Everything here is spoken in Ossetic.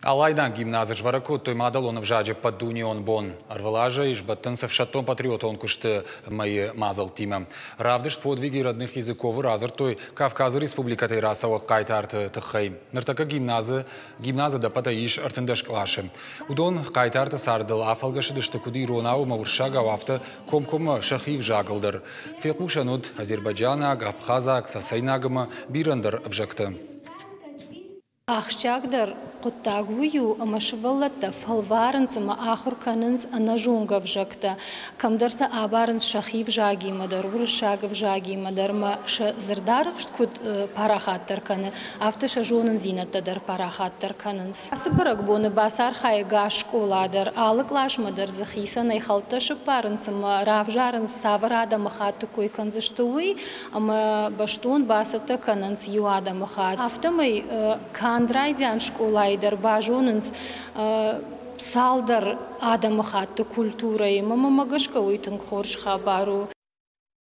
Алайнаг гимназы сбӕрӕг кодтой мадӕлон ӕвзаджы ӕппӕтдунеон бон. Ӕрвылазӕй сбӕттынц ӕфсӕддон-патриотон куысты мӕйы мадзӕлттимӕ. Равдыст «Подвиги родных языков» радзырдтой Кавказы республикӕтӕй рацӕуӕг хъайтарты тыххӕй. Ныртӕккӕ гимназы гимназы ӕдӕппӕтӕй ис 13 къласы. Уыдон хъайтарты цардыл афӕлгӕсыдысты куыд иронау ӕмӕ уырыссагау, афтӕ комкоммӕ сӕхи ӕвзагыл дӕр. Фехъусӕн уыд азербайджанаг, абхазаг, цӕцӕйнаг ӕмӕ бирӕ ӕндӕр ӕвзӕгтӕ. Ахсджиагдӕр хъуыддаг уый у, ӕмӕ сывӕллӕттӕ фӕлварынц ӕмӕ ахуыр кӕнынц ӕнӕзонгӕ ӕвзӕгтӕ, кӕмдӕр сӕ абарынц сӕхи ӕвзагимӕ дӕр, уырыссаг ӕвзагимӕ дӕр ӕмӕ сӕ дзырдарӕхст куыд парахатдӕр кӕны, афтӕ сӕ зонындзинӕдтӕ дӕр парахатдӕр кӕнынц. Ацы бӕрӕгбоны бацархайы ӕгас скъола дӕр, алы къласмӕ дӕр дзы хицӕнӕй хӕлттӕ сыппарынц ӕмӕ равзарынц, цавӕр адӕмыхатты кой кӕндзысты, уый, ӕмӕ бӕстон бацӕттӕ кӕнынц иу адӕмыхатт. Афтӕмӕй канд райдиан скъолайы дӕр базонынц цалдӕр адӕмыхатты культурӕйы. Мӕнмӕ гӕсгӕ уый тынг хорз хабар у.